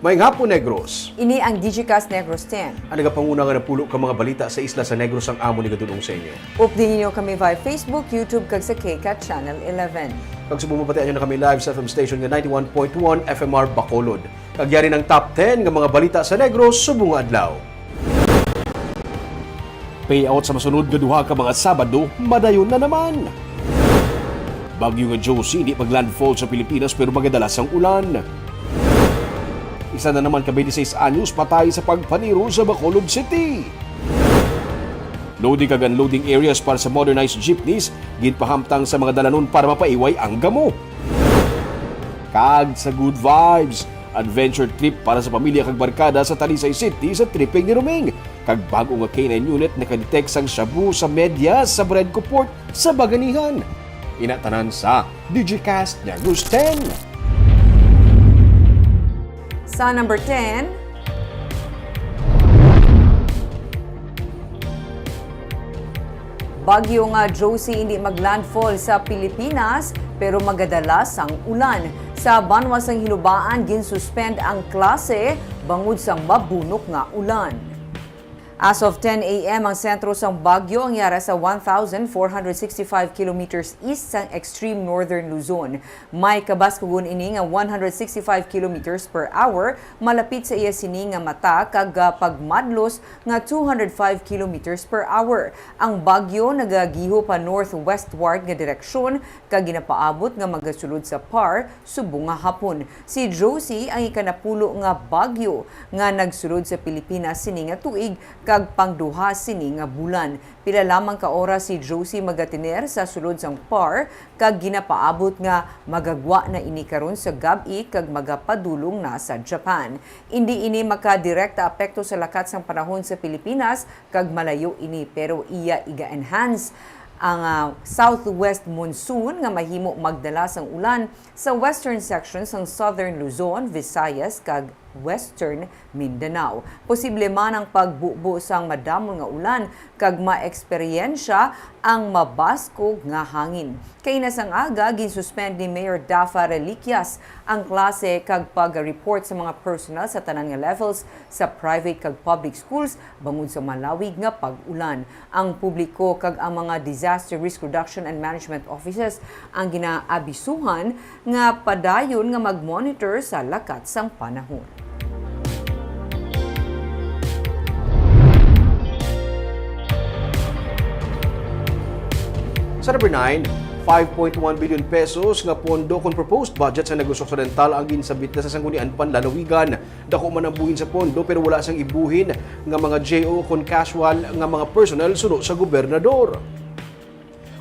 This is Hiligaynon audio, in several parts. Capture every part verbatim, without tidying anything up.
Maayong hapon, Negros. Ini ang Digicast Negros ten. Ang nagapanguna nga napulo ka mga balita sa isla sa Negros ang amon igadul-ong sa inyo. Updi ninyo kami via Facebook, YouTube, kag sa KCAT Channel eleven. Kag subong mabatian nyo na kami live sa F M station nga ninety-one point one F M R Bacolod. Kag yari ang top ten nga mga balita sa Negros subong nga adlaw. Payout sa masunod nga duha ka mga Sabado, madayon na naman. Bagyo nga Josie hindi maglandfall sa Pilipinas pero magadalas ang ulan. Isa na naman ka twenty-six anyos patay sa pagpaniro sa Bacolod City. Loading kag unloading areas para sa modernized jeepneys ginpahamtang sa mga dalanon para mapaiway ang gamo. Kag sa Good Vibes, adventure trip para sa pamilya kag barkada sa Talisay City sa tripping ni Roming. Kag bag-o nga K nine unit nakadetect sang shabu sa medyas sa Bredco Port sa Baganihan. Ina tanan sa Digicast Negros ten. Sa number ten, Bagyo nga Josie indi maglandfall sa Pilipinas, pero magadalas ang ulan. Sa banwa sang Hilubaan, ginsuspend ang klase bangod sang mabunok nga ulan. As of ten a.m. ang sentro sang bagyo ang yara sa one thousand four hundred sixty-five kilometers east sang extreme northern Luzon. May kabaskugon ini nga one hundred sixty-five kilometers per hour, malapit sa iya sini nga mata kag, ah, pagmadlos nga two hundred five kilometers per hour. Ang bagyo nagagiho pa northwestward nga direksyon kag ginapaabot nga magasulod sa par subong nga hapon. Si Josie ang ikanapulo nga bagyo nga nagsulod sa Pilipinas sini nga tuig kag pangduha sini nga bulan. Pila lamang ka oras si Josie magatener sa sulod sang par kag ginapaabot nga magagwa na ini karon sa gab-i kag magapadulong na sa Japan. Indi ini makadirekta apekto sa lakat sang panahon sa Pilipinas kag malayo ini, pero iya iga-enhance ang, ah, southwest monsoon nga mahimo magdala sang ulan sa western section sang southern Luzon, Visayas, kag western Mindanao. Posible man ang pagbubo sang madamo nga ulan kag maeksperyensya ang mabaskog nga hangin. Kaina sang aga, ginsuspend ni Mayor Dafa Reliquias ang klase kag pag-report sa mga personnel sa tanan nga levels sa private kag public schools bangod sa malawig nga pag-ulan. Ang publiko kag ang mga disaster risk reduction and management offices ang ginaabisuhan nga padayon nga mag-monitor sa lakat sang panahon. Sa number nine, five point one billion pesos nga pondo kon proposed budget sa Negros Occidental ang ginsabit na sa Sangguniang Panlalawigan. Dako man ang buhin sa pondo pero wala sang ibuhin nga mga J O kon casual nga mga personnel suno sa gobernador.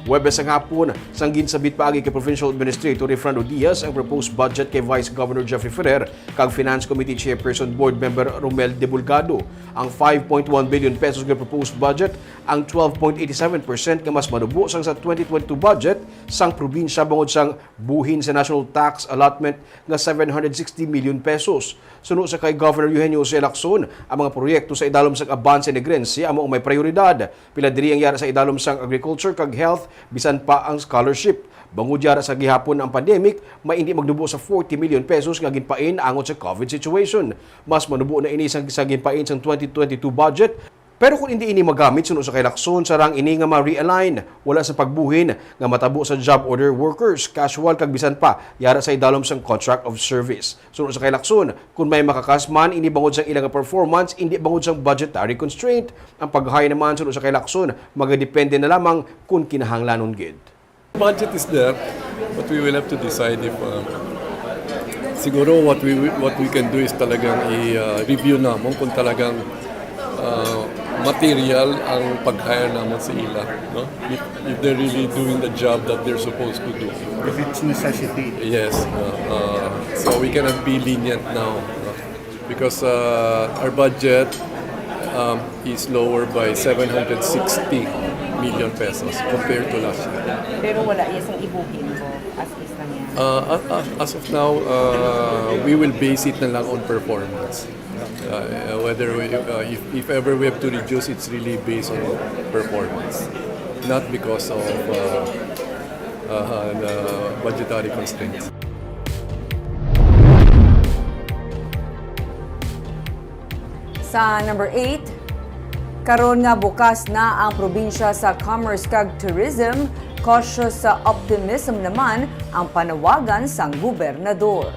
Huwebes sang hapon, sang ginsabit paagi kay Provincial Administrator Refrando Diaz ang proposed budget kay Vice Governor Jeffrey Ferrer kag Finance Committee Chairperson Board Member Romel Debulgado. Ang five point one billion pesos nga proposed budget ang twelve point eighty seven percent nga mas manubo sang sa twenty twenty-two budget sang probinsya bangod sang buhin sa national tax allotment nga seven hundred sixty million pesos. Suno sa kay Governor Eugenio Jose Lacson, ang mga proyekto sa idalom sang Avance Negrense amo ang may prioridad. Pila diri ang yara sa idalom sang agriculture kag health, bisan pa ang scholarship. Bangod yara sa gihapon ang pandemic, may indi magnubo sa forty million pesos nga ginpain angot sa COVID situation. Mas manubo na ini sa, sa ginpain sang twenty twenty-two budget. Pero kon indi ini magamit, suno sa kay Lacson, sarang ini nga ma-realign, wala sa pagbuhin nga matabo sa job order workers, casual kag bisan pa yara sa idalom sang contract of service. Suno sa kay Lacson, kon may makakas man, ini bangod sang ila nga performance, indi bangod sang budgetary constraint. Ang pag-hire naman, suno sa kay Lacson, magadepende na lamang kon kinahanglanon gid. Budget is there. What we will have to decide if, uh, siguro what we what we can do is talagang i-review namon kung talagang, uh, material ang pag-hire namon sa ila, no? If, if they're really doing the job that they're supposed to do. If it's necessity. Yes. Uh, uh, so we cannot be lenient now, no? Because, uh, our budget, um, is lower by seven hundred sixty million pesos compared to last year. Pero wala iya sang ibuhin mo as is lang yan. Uh, a- a- as of now, uh, we will base it na lang on performance. Uh, whether we, uh, if, if ever we have to reduce, it's really based on performance, not because of, uh, uh, the budgetary constraints. Sa number eight, karon nga bukas na ang probinsya sa commerce kag tourism, cautious sa optimism naman ang panawagan sang gobernador.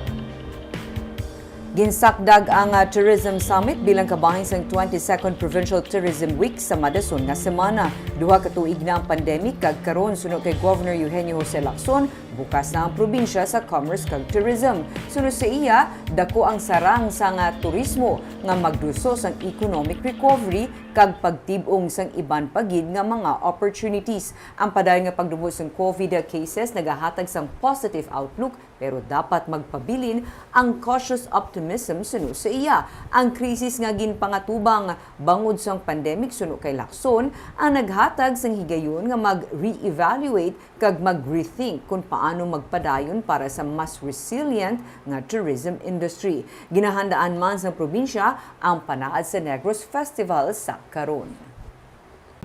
Ginsakdag ang, ah, Tourism Summit bilang kabahin sang twenty-second Provincial Tourism Week sa madason nga semana. Duha ka tuig na ang pandemic, kag karon, suno kay Governor Eugenio Jose Lacson, bukas na ang probinsya sa commerce kag tourism. Suno sa iya, dako ang sarang sang, ah, turismo nga magduso sang economic recovery kag pagtib-ong sang iban pa gid nga mga opportunities. Ang padayon nga pagdumot sang covid cases nagahatag sang positive outlook, pero dapat magpabilin ang cautious optimism, suno sa iya. Ang krisis nga ginpangatubang bangod sang pandemic, suno kay Lacson, ang naghatag sang higayon nga mag-reevaluate kag mag-rethink kon paano magpadayon para sa mas resilient nga tourism industry. Ginahandaan man sang probinsya ang Panaad sa Negros Festival sa karon.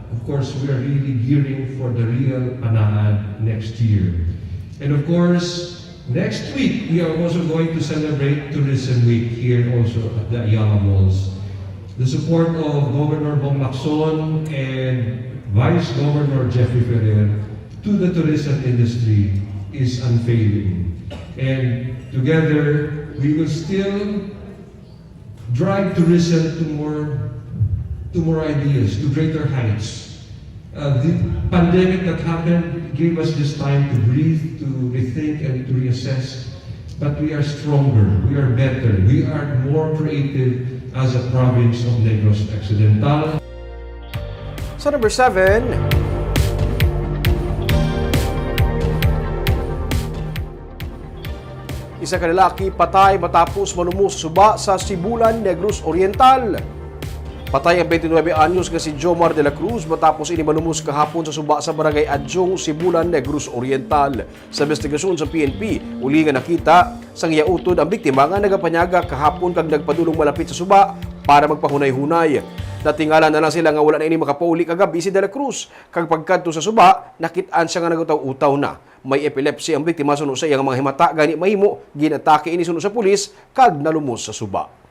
Of course, we are really gearing for the real Panaad next year. And of course, next week, we are also going to celebrate Tourism Week here also at the Ayala Malls. The support of Governor Bong Lacson and Vice Governor Jeffrey Ferrer to the tourism industry is unfailing. And together, we will still drive tourism to more, to more ideas, to greater heights. Uh, the pandemic that happened gave us this time to breathe, to rethink, and to reassess. But we are stronger, we are better, we are more creative as a province of Negros Occidental. Sa number seven, isa ka lalaki patay matapos malumos sa suba sa Sibulan, Negros Oriental. Patay ang twenty-nine anyos nga si Jomar de la Cruz matapos ini malumos kahapon sa suba sa Barangay Adyong, Sibulan, Negros Oriental. Sa investigasyon sa P N P, uli nga nakita sang iya utod ang biktima nga nagapanyaga kahapon kag nagpadulong malapit sa suba para magpahunay-hunay. Natingala na lang sila nga wala na ini makapauli kagabi si De La Cruz, kag pagkadto sa suba, nakit-an siya nga nagutaw-utaw na. May epilepsy ang biktima suno sa iyang mga himata, gani mahimo ginatake ini suno sa pulis kag nalumos sa suba.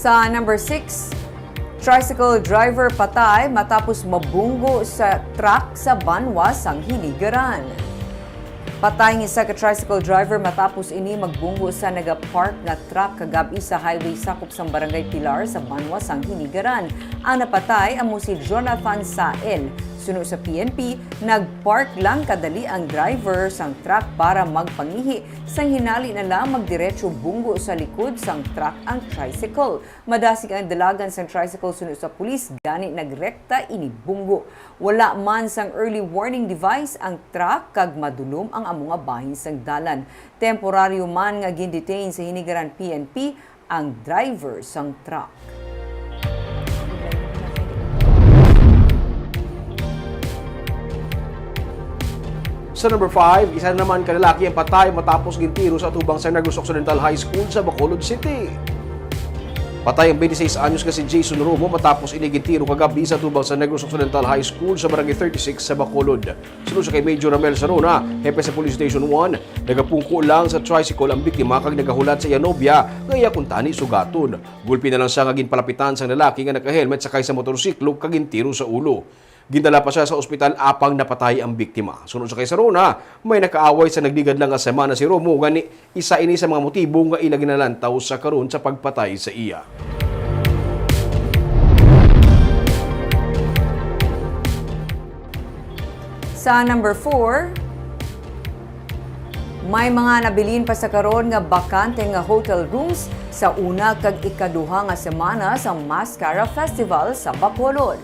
Sa number six, tricycle driver patay matapos mabunggo sa truck sa banwa sang Hinigaran. Patay ang isa ka tricycle driver matapos ini magbunggo sa nagapark nga truck kagab-i sa highway sakop sang Barangay Pilar sa banwa sang Hinigaran. Ang napatay amo si Jonathan Sael. Suno sa P N P, nagpark lang kadali ang driver sang truck para magpangihi, sang hinali na lang magdiretso bunggo sa likod sang truck ang tricycle. Madasig ang dalagan sang tricycle suno sa pulis, gani nagrekta ini bunggo. Wala man sang early warning device ang truck kag madulom ang amo nga bahin sang dalan. Temporaryo man nga gindetain sa Hinigaran P N P ang driver sang truck. Sa number five, isa na naman ka lalaki ang patay matapos gintiro sa atubang sa Negros Occidental High School sa Bacolod City. Patay ang twenty-six anyos nga si Jason Romo matapos ini gintiro kagabi sa atubang sa Negros Occidental High School sa Barangay thirty-six sa Bacolod. Suno sa kay Major Ramel Sarona, hepe sa Police Station one, nagapungko lang sa tricycle ang biktima kag nagahulat sa iya nobya nga iya kuntani sugaton. Gulpi na lang siya nga ginpalapitan sang lalaki nga naka-helmet sakay sa motorsiklo kag gintiro sa ulo. Gindala pa siya sa ospital apang napatay ang biktima. Suno sa kay Sarona, may nakaaway sa nagligad lang nga semana si Romo, gani isa ini sa mga motibo nga ila ginalantaw sa karon sa pagpatay sa iya. Sa number four, may mga nabilin pa sa karon nga bakante nga hotel rooms sa una kag ikaduha nga semana sa Mascara Festival sa Bacolod.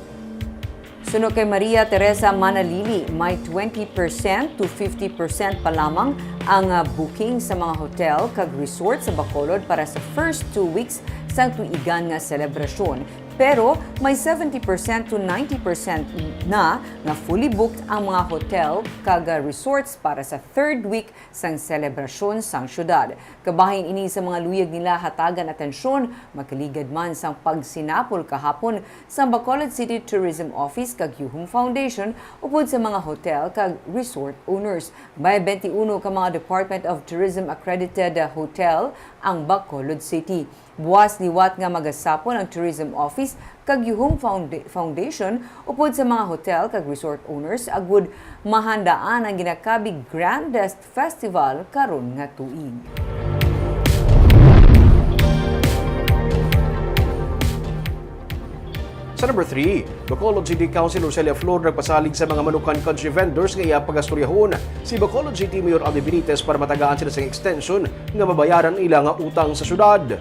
Suno kay Maria Teresa Manalili, may twenty percent to fifty percent pa lamang ang, ah, booking sa mga hotel kag resort sa Bacolod para sa first two weeks sang tuigan nga selebrasyon. Pero may seventy percent to ninety percent na nga fully booked ang mga hotel kag, ah, resorts para sa third week sang selebrasyon sang syudad. Kabahin ini sa mga luyag nila hatagan atensyon, makaligad man sang pagsinapol kahapon sang Bacolod City Tourism Office kag Yuhum Foundation upod sa mga hotel kag resort owners. May twenty-one ka mga Department of Tourism accredited, uh, hotel ang Bacolod City. Buas liwat nga magasapon ang Tourism Office kag Yuhum Founda-, Foundation upod sa mga hotel kag resort owners agud mahandaan ang ginakabig grandest festival karon nga tuig. Sa number three, Bacolod City Councilor Celia Flor nagpasalig sa mga Manukan Country vendors nga iya pagastoryahon si Bacolod City Mayor Abby Benitez para matagaan sila sang extension nga mabayaran ang ila nga utang sa syudad.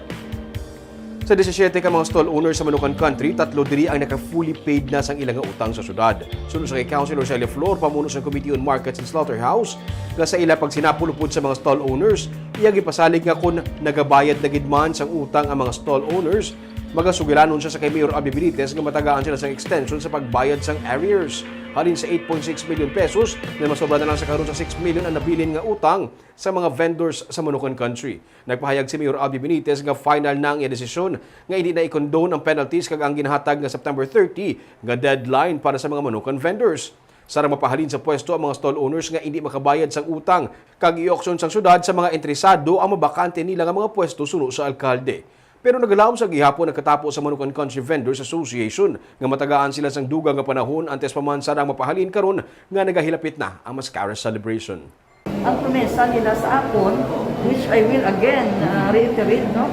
Sa disisiete ka mga stall owners sa Manukan Country, tatlo diri ang naka-fully paid na sang ila nga utang sa syudad. Suno sa kay Councilor Celia Flor, pamuno sang Committee on Markets and Slaughterhouse, nga sa ila pagsinapol upod sa mga stall owners, iya gipasalig nga kon nagabayad na gid man sang utang ang mga stall owners, magasugilanon siya sa kay Mayor Abby Benitez nga matagaan sila sang extension sa pagbayad sang arrears. Halin sa eight point six million pesos, nga masobra na lang sa karon sa six million ang nabilin nga utang sa mga vendors sa Manukan Country. Nagpahayag si Mayor Abby Benitez nga final na ang iya desisyon nga hindi na i-condone ang penalties kag ang ginahatag nga September thirty nga deadline para sa mga Manukan vendors. Sarang mapahalin sa pwesto ang mga stall owners nga hindi makabayad sang utang kag i-auction sang syudad sa mga interesado ang mabakante nila nga mga pwesto suno sa alkalde. Pero nagalaom sa gihapon nagkatapo sa Manukan Country Vendors Association nga matagaan sila sang dugang nga panahon antes pa man sarang mapahalin karon nga nagahilapit na ang Mascara celebration. Ang promesa nila sa akon, which I will again, uh, reiterate, no?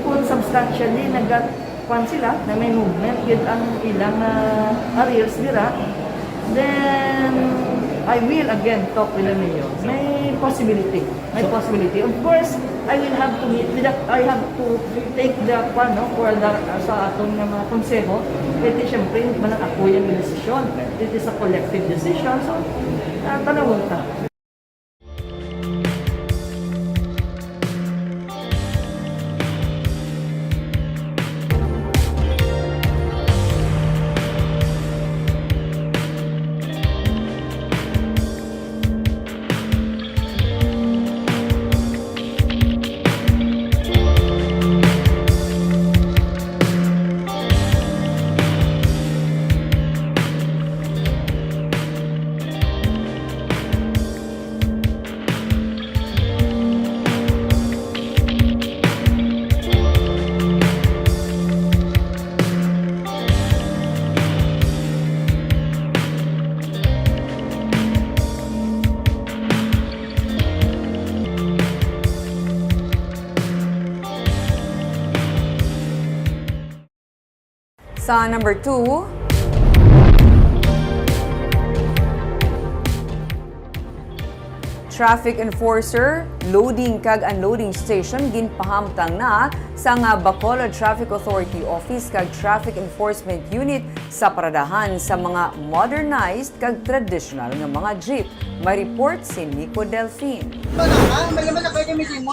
Kung substantially naga-, kwan sila, na may movement gid ang ilang, uh, arrears dira, then I will again talk with the mayor. May possibility. May possibility. Of course, I will have to meet with the, I have to take the, kwan, no, for the, uh, sa aton nga mga konseho. Kaya di, syempre, hindi man lang ako yung desisyon. It is a collective decision. So, uh, tanawon ta. Sa number two, traffic enforcer, loading kag unloading station ginpahamtang na sang Bacolod Traffic Authority Office kag Traffic Enforcement Unit sa paradahan sa mga modernized kag traditional nga mga jeep. May report si Nico Delfin.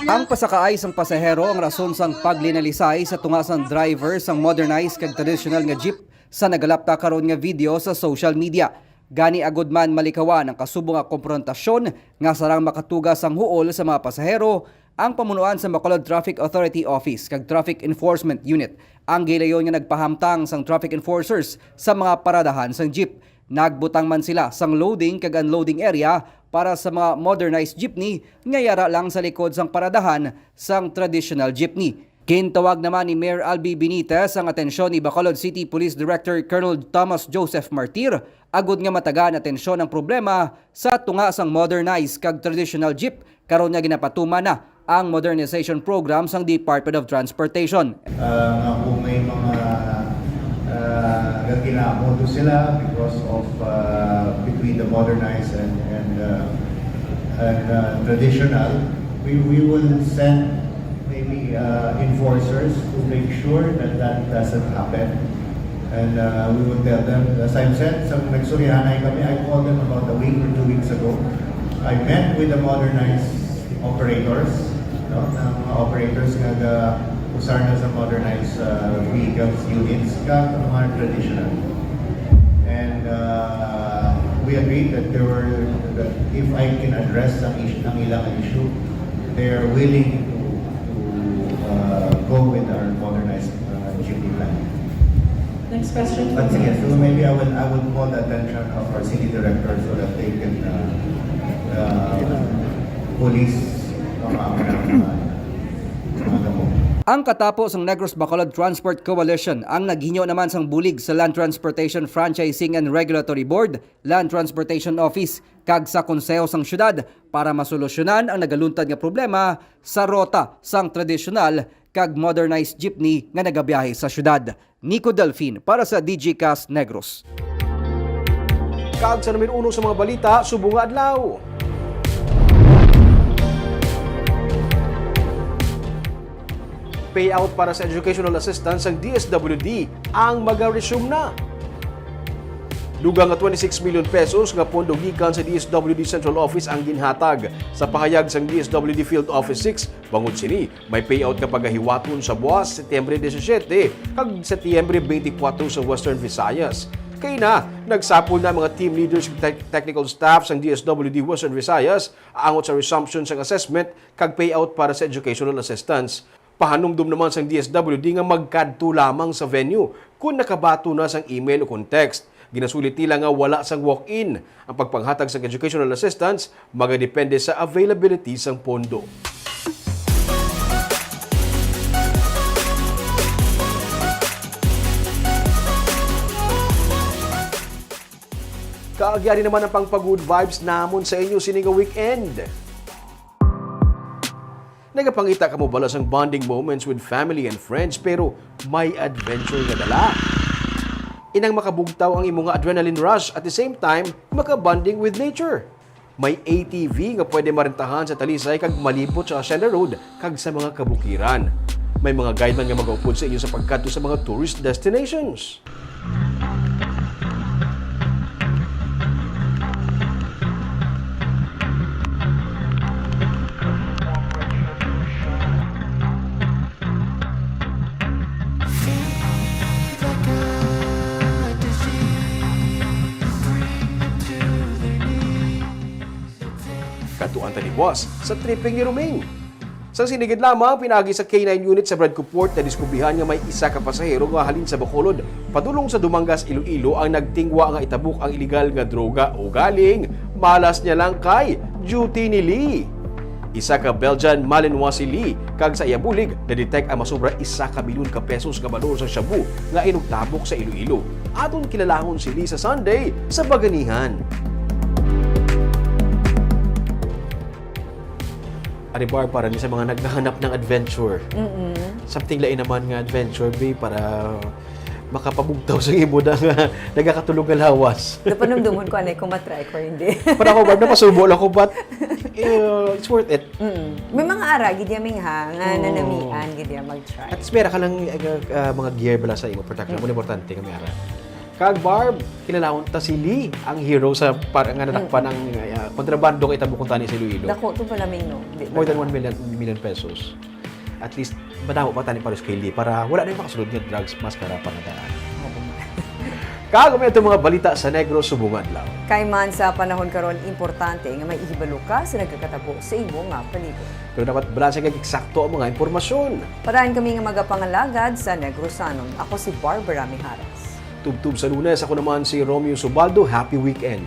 Ang pasakaay sang pasahero ang rason sang paglinalisay sa tunga sang driver sang modernized kag traditional nga jeep sa nagalapta karon nga video sa social media. Gani, agud man malikawan ang kasubong nga komprontasyon nga sarang makatuga sang huol sa mga pasahero, ang pamunuan sa Bacolod Traffic Authority Office kag Traffic Enforcement Unit ang gilayon nga nagpahamtang sang traffic enforcers sa mga paradahan sang jeep. Nagbutang man sila sang loading kag unloading area para sa mga modernized jeepney nga yara lang sa likod sang paradahan sang traditional jeepney. Gintawag naman ni Mayor Albee Benitez ang atensyon ni Bacolod City Police Director Colonel Thomas Joseph Martir agud nga matagaan atensyon ang problema sa tunga sang modernized kag traditional jeep karon nga ginapatuman na ang modernization program sang Department of Transportation. Ah, nga kung may mga, Uh, nagkinamodo sila because of, uh, between the modernized and, and, uh, and, uh, traditional. We, we will send maybe, uh, enforcers to make sure that that doesn't happen. And, uh, we will tell them, as I've said, sa nagsuryahanay kami, I called them about a week or two weeks ago. I met with the modernized operators, no? Ang mga operators nga ga-usar na sa modernized, uh, vehicles units, kag ang mga traditional. And, uh, we agreed that there were, that if I can address ang issue, ang ilang issue, they are willing to, to, uh, go with our modernized, uh, jeepney plan. Next question. But sige, so maybe I will, I will call the attention of our city director so that they can, uh, uh, police mga, mga, mga, mga gamot. Ang katapo sang Negros Bacolod Transport Coalition ang naghinyo naman sang bulig sa Land Transportation Franchising and Regulatory Board, Land Transportation Office, kag sa Konseho sang Syudad para masolusyonan ang nagaluntad nga problema sa rota sang tradisyonal kag modernized jeepney nga nagabiyahe sa syudad. Nico Delfin para sa D J Cast Negros. Kag sa numero uno sa mga balita subong nga adlaw. Payout para sa educational assistance sang D S W D ang maga-resume na. Dugang nga twenty-six million pesos nga pondo gikan sa D S W D Central Office ang ginhatag sa pahayag sang D S W D Field Office six. Bangod sini, may payout nga pagahiwaton sa buwas Setyembre disisiete kag Setyembre twenty-four sa Western Visayas. Kay na, nagsapol na ang mga team leaders ug tec-, technical staff sang D S W D Western Visayas angot sa resumption sang assessment kag payout para sa educational assistance. Pahanumdom naman sang D S W D nga magkadto lamang sa venue kon nakabaton na sang email o kon text. Ginasulit nila nga wala sang walk-in. Ang pagpanghatag sang educational assistance magadepende sa availability sang pondo. Kaagyan naman ang pang-good vibes namon sa inyo sini nga weekend. Nagapangita kamo bala sang bonding moments with family and friends, pero may adventure nga dala? Inang makabugtaw ang imo nga adrenaline rush, at the same time, maka-bonding with nature. May A T V nga pwede marentahan sa Talisay kag malibot sa Hacienda Road kag sa mga kabukiran. May mga guide man nga magaupod sa inyo sa pagkadto sa mga tourist destinations. Katuan ta ni boss sa tripping ni Roming. Sang sinigid lamang, pinaagi sa K nine unit sa Bradco Port, nadiskubrihan nga may isa ka pasahero nga halin sa Bacolod padulong sa Dumangas, Iloilo, ang nagtingwa nga itabok ang iligal nga droga, ugaling malas niya lang kay duty ni Lee. Isa ka Belgian Malinois si Lee, kag sa iya bulig, na-detect ang masobra isa ka milyon ka pesos nga balor sa shabu nga inugtabok sa Iloilo. Aton kilalahon si Lee sa Sunday sa Baganihan. Ari, Barb, para ni sa mga naghahanap ng adventure. Mm-mm. Something lain naman nga adventure, be, para makapabugtaw sa imo na nga nagakatulog nga lawas. Daw panumdumon ko, anay kung matry ko, hindi. Pero ako, Barb, napasubo lang ko, but, eh, it's worth it. Mm-mm. May mga ara, gid ya, Ming, ha, nga Oh. nanamian, gid ya, mag-try. At least, meron ka lang, eh, ah, mga gear bala sa imo, protection. Mm. Ang importante, nga may ara. Kag Barb, kinalahon ta si Lee, ang hero sa par-, nga nadakpan Mm. ang, ah, kontrabando kay tabukon tani sa Iloilo. Dako to pala, Ming, no? Di More than pala. one million, million pesos. At least, madamo pa tani pares kay Lee para wala na yung makasulod nga drugs, mas kara pa nga daan. Oo. Kag may itong mga balita sa Negros subong adlaw. Kay man sa panahon karon, importante nga may ihibalo ka sa nagakatabo sa imo nga palibot. Pero dapat balanse kag eksakto ang mga impormasyon. Parahan kami nga magapangalagad sa Negrosanon. Ako si Barbara Mijares. Tubtob sa Lunes, ako naman si Romeo Subaldo. Happy weekend.